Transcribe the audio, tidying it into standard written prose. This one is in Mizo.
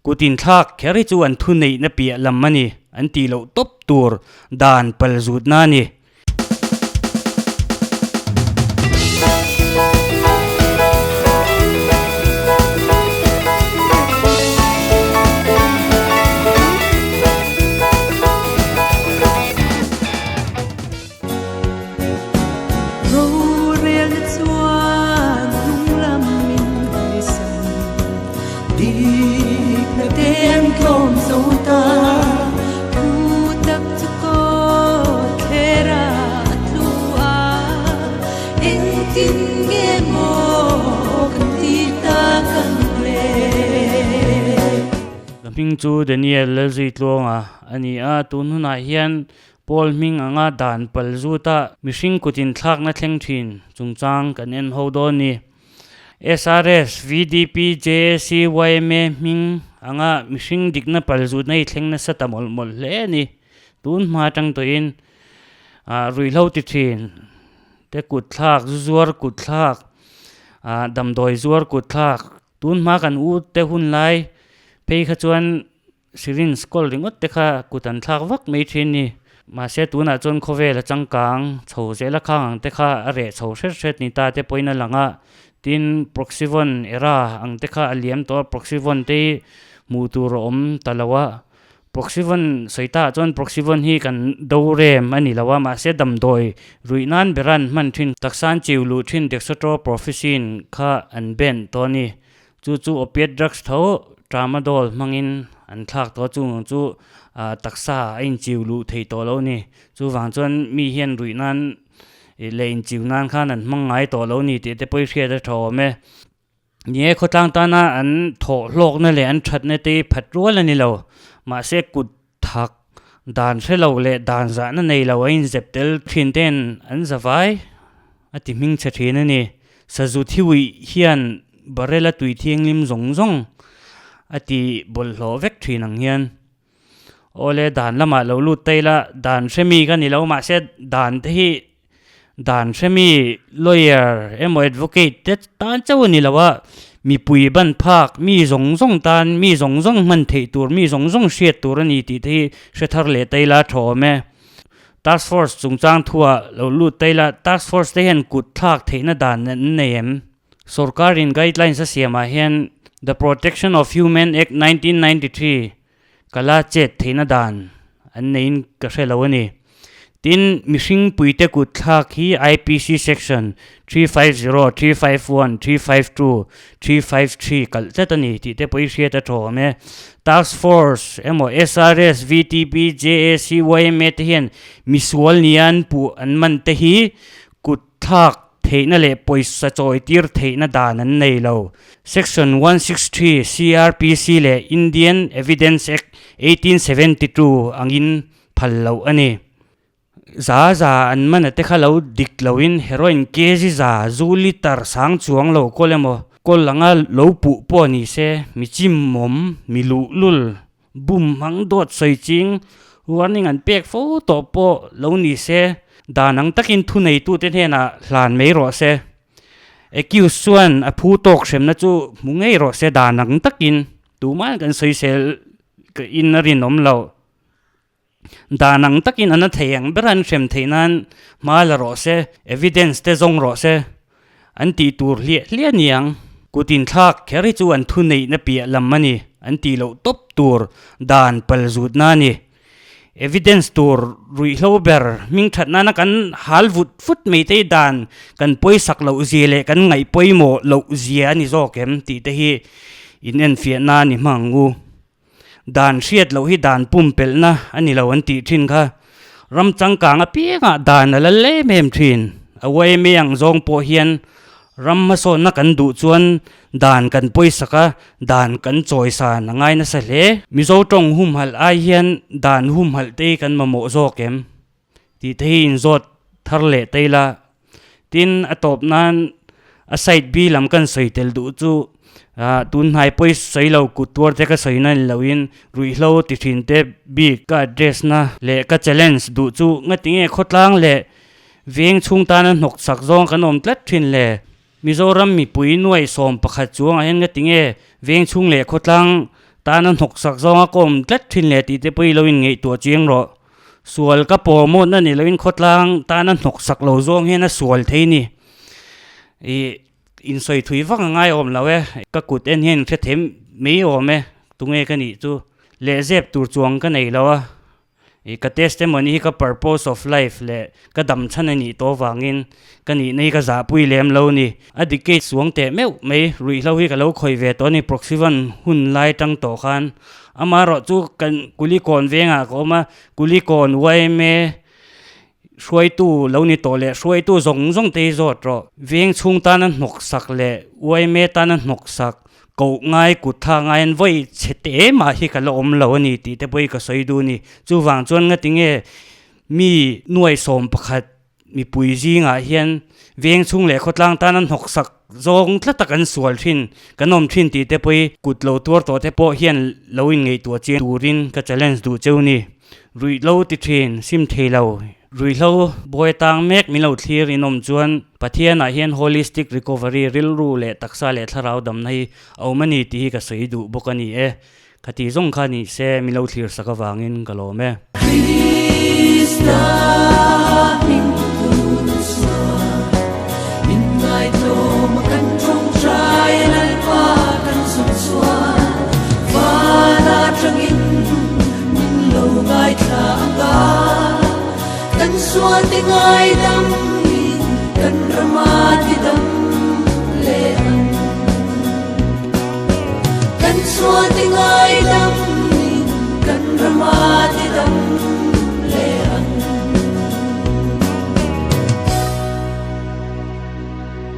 Kut inthlak kher hi chu an thuneihna piah lam a ni, an tih loh tawp tur dan palzutna a ni. Rorelna chuan hnunglam min hawisan, dikna te an tlawm zo ta. Thu tak chu kawthlera a tlu a, engtin nge maw kan ti tak ang le? Ka hming chu Daniel Lalzuitluanga a ni a, tun hunah hian Paul hming anga dan pal zuta mihring kut inthlakna thleng thin chungchang kan en ho dawn ni. SRS, VDP, JAC, yma hming anga mihring dikna pal zutna hi thleng nasa ta mawlh mawlh hle a ni. Tun hma atang tawhin ruihhlo ti thin te kut thlak, zu zuar kut thlak, damdawi zuar kut thlak, tun hma kan u te hun lai phei kha chuan Syringe kawl ringawt te kha kut an thlak vak mai thin ni. Mahse tunah chuan khawvel a changkang chho zel a khang ang te kha a reh chho hret hret ni ta te pawhin a lang a. Tin, Proxyvon era ang te kha a liam tawh a, Proxyvon te hi hmuh tur a awm ta lo a. Proxyvon sawi ta ah chuan Proxyvon hi kan do rem a ni lo a, mahse damdawi ruih nan bera an hman thin taksa an chiu luh thin Dextroprophysine kha an bent tawh a ni. Chu chu opiate drugs tho tramadol hmangin an thlak tawh a, chung chu taksa a inchiu luh thei tawh lo a ni. Chuvang chuan mi hian ruih nan leh inchiu nan khan an hmang ngai tawh lo a ni tih te pawh i hriat a tha awm e. Ni e, khawtlang tana an thawh hlawkna leh an thatna te hi phat rual a ni lo. Mahse kut thak dan hre lo leh dan zahna nei lo a inzep tel thin ten an zavai a ti hming chhe thin a ni. Sazu thiuih hian barrel a tui thianghlim zawng zawng a ti bawlhhlawh vek thin ang hian. Awle dan lamah lo lut ta ila dan hre mi ka ni lo mahse dan te hi Dan hremi lawyer emaw advocate te tan chauh a ni lo a, mipui ban phak, mi zawng zawng tan, mi zawng zawng hman theih tur, mi zawng zawng hriat tur a ni tih te hi hre thar leh ta ila tha awm e. Task force chungchang thuah lo lut ta ila, task force te hian kut thlak theihna dan an nei em? Sorkarin guidelines a siamah hian The Protection of Human Act 1993 Kala chet theihna dan an neiin ka hre lo a ni. Tin, mihring puite kut thlak hi IPC section 350, 351, 352, 353 kalh tlat a ni tih te pawh i hriat a tha awm e. Task Force emaw SRS, VTP, JAC, yma te hian misual nia an puh an man te hi kut Thlak theihna leh pawisa chawitir theihna dan an nei lo. Section 163 CrPC leh Indian Evidence Act 1872 angin phal loh a ni. Za za an man a te kha lo dik loin heroin kg za zu litre sang chuang lo kawl emaw kawl anga lo puh pawh ni se mi chimawm mi luhlul Bum hmang dawt sawi ching warning an pek fo tawh pawh lo ni se, dan ang takin thuneitute hnenah hlan mai rawh se. Accused chuan a phu tawk hremna chu hmu ngei rawh se dan ang takin tuman kan sawisel in a rinawm lo. Dan ang takin an a thei ang ber an hrem theih nan hma la rawh se, evidence te zawng rawh se, an tih tur hliah hliah a ni ang. Kut inthlak kher hi chu an thuneihna piah lam a ni, an tih loh tawp tur dan pal zutna a ni. Evidence tur ruihhlo ber hming that nana kan hal vut vut mai te hi dan kan pawisak loh zia leh kan ngaih pawimawh loh zia a ni zawk em tih te hi in enfiahna a ni hmang ang u. Dan hriat loh hi dan pumpelhna a ni lo an tih thin kha. Ram changkang apiangah dan a lal em em thin. A yma ang zawng pawh hian ram hmasawnna kan duh chuan dan kan pawisak a, dan kan chawisan a ngai nasa hle. Mizo tawng humhalh ai hian dan humhalh te hi kan mamawh zawk em? Tih te hi inzawt thar leh ta ila. Tin, a tawp nan a side B lam kan sawi tel duh chu ah tun hnai pawi sawi lo kut tuar te ka sawi na ni loin ruihhlo ti thin te bik ka address na leh ka challenge duh chu ngatinge khawtlang leh veng chhung tana hnawk sak zawng kan awm tlat thin le. Mizoram mipui nuaih 11 chuangah hian ngatinge veng chhung leh khawtlang Tana hnawksak zawnga ka awm tlat thin le tih te pawh i lo inngaihtuah chiang rawh. Sual ka pawmawtna ni loin khawtlang tana hnawksak lo zawng hian a sual thei ni. Ih insawi thui vak a ngai awm lo e. Ka kut en hian inhre them mai awm e. Tunge ka nih chu lehzep tur chuang ka nei lo a. Ih ka testimony hi ka purpose of life leh ka dam chhan a nih tawh vangin ka nihna hi ka zahpui lem lo ni. A dikei suang teh meuh mai ruihhlo hi ka lo khawi ve tawh a ni Proxyvan hun lai tang tawh khan. Amaherawh chu kan Kulikawn vengah ka awm a, Kulikawn yma hruaitu lo ni tawh leh hruaitu zawng zawng te hi zawt rawh. Veng chhung tana hnawksak leh yma tana hnawksak Koh ngai kut tha ngai an vawi chhe te mah hi ka la awm lo a ni tih te pawh hi ka sawi duh a ni. Chuvang chuan ngati nge mi nuaisawm pakhat mipui zingah hian veng chhung leh khawtlang tan an hnawksak zawng tlat a kan sual thin, kan awm thin tih te pawh hi kut lo tuar tawh te pawh hian lo inngaihtuah chiang turin ka challenge duh cheu a ni. Ruihhlo ti thin, sim thei lo. Ruihhlo buai tang mek min lo thlir inawm chuan Pathianah hian holistic recovery rilru leh taksa leh thlarau damna hi a awm a ni tih hi ka sawi duh bawk a ni e. Khati zawng kha ni se min lo thlir sak avangin ka lawm e. Krista hming tu chuan min ngaitlawm a kan tawngtai a Lalpa kan zawng chuan van atangin min lo ngaithla ang a, kan sualte ngaidam in kan rama tidam leh ang. Kan sualte ngaidam.